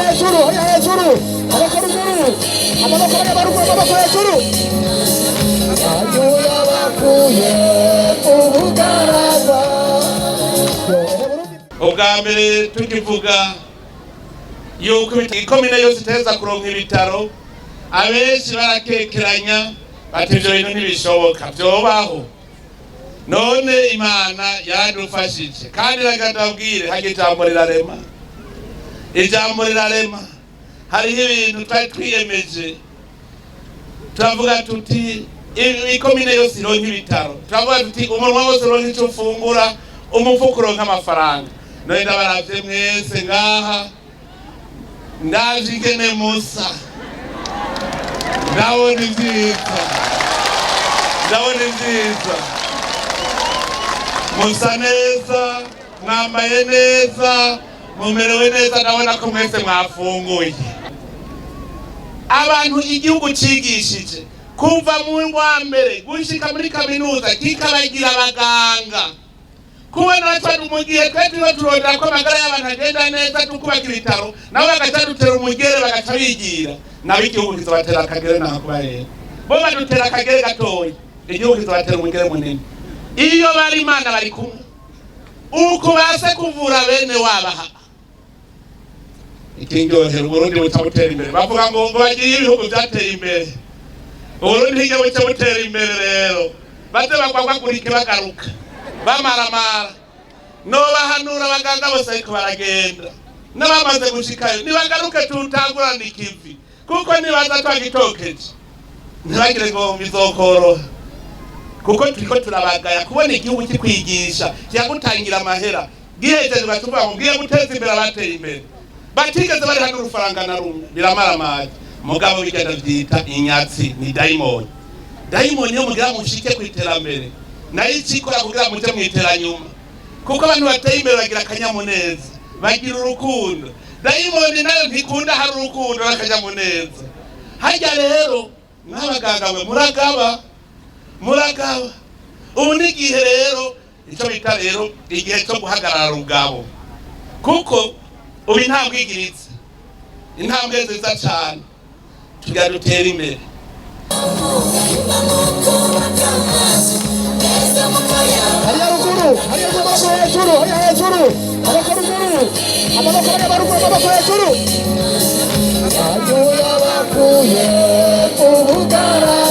Hejuru, hariya hejuru, amaboko ruguru, amaboko y'abaruguru, amaboko hejuru. Ayo yabakuye mu bugaragwa. Ubwa mbere tukivuga yuko ikomine yose iteza kuronka ibitaro, abenshi barakekeranya bati: "Ivyo bintu ntibishoboka, vyobaho?" None Imana yaradufashije. Kandi reka ndabwire, harya ijambo rirarema, ijambo rirarema. Hariho ibintu twari twiyemeje, turavuga tuti ikomine yose ironka ibitaro, turavuga tuti umunwa wose uronka ico ufungura, umufuko uronka amafaranga. None ndabaravye mwese ngaha, ndavye ingene musa, ndabona ivyiza, ndabona ivyiza. Musa neza, mwambaye neza, mumerewe neza, ndabona ko mwese mwafunguye. Abantu igihugu cigishije kuva mu wa mbere gushika muri kaminuza, kikabagira abaganga, kubona batwara mu gihe twe turiko turondera ko amagara y'abantu agenda neza, tukubaka ibitaro, nabo bagaca dutera umugere, bagaca bigira nabo. Igihugu kizobatera akagere nakubarera bo badutera akagere gatoya, igihugu kizobatera umugere munini. Iyo bari Imana bari kumwe, uko base kuvura bene wabaha ikindyohera, Uburundi buca butera imbere. Bavuga ngo bagiye ibihugu vyateye imbere, Uburundi hirya buca butera imbere. Rero baze bagwagwagurike, bagaruka bamaramara. Nobahanura abaganga bose ariko baragenda n'abamaze gushikayo, nibagaruke tutangurana ikivi, kuko nibaza twagitokeje ntibagire ngo bizokoroha, kuko turiko turabagaya. Kubona igihugu kikwigisha, kikagutangira amahera, gihejeje ugaca ngo ngiye guteza imbere abateye imbere batigeze bariha n'urufaranga na rumwe, biramaramaje. Mugabo bigenda vyita inyatsi, ni dayimoni. Dayimoni yo mugira mushike ku iterambere, nayo icikora kugira muje mwiteranyuma, kuko abantu bateye imbere bagira akanyamuneza, bagira urukundo. Dayimoni nayo ntikunda hari urukundo n'akanyamuneza. Harya rero mw'abaganga mwe, muragaba, muragaba. Ubu ni igihe rero, icyo bita rero igihe cyo guhagarara rugabo, kuko ubu intambwe igiritse, intambwe nziza cyane, tugira dutere imbere. Hariya ruguru, hariya ruguru, amaboko hejuru, hariya hejuru, amaboko ruguru, amaboko y'abaruguru, amaboko hejuru. Ayo yabakuye mu bugaragwa.